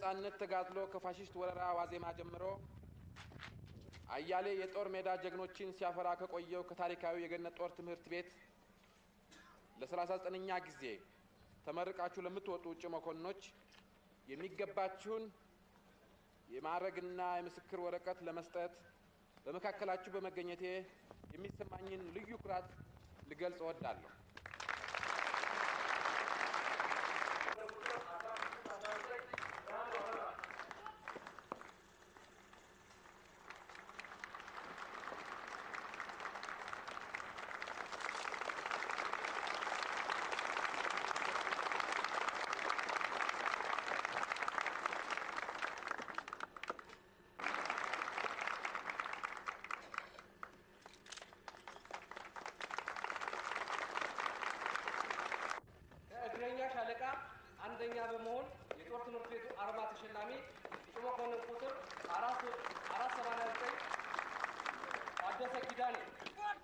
የነጻነት ተጋድሎ ከፋሽስት ወረራ ዋዜማ ጀምሮ አያሌ የጦር ሜዳ ጀግኖችን ሲያፈራ ከቆየው ከታሪካዊ የገነት ጦር ትምህርት ቤት ለ39ኛ ጊዜ ተመርቃችሁ ለምትወጡ እጩ መኮንኖች የሚገባችሁን የማዕረግና የምስክር ወረቀት ለመስጠት በመካከላችሁ በመገኘቴ የሚሰማኝን ልዩ ኩራት ልገልጽ እወዳለሁ። ከእግረኛ ሻለቃ አንደኛ በመሆን የጦር ትምህርት ቤቱ አርማ ተሸላሚ እጩ መኮንን ቁጥር 489 ታደሰ ኪዳኔ።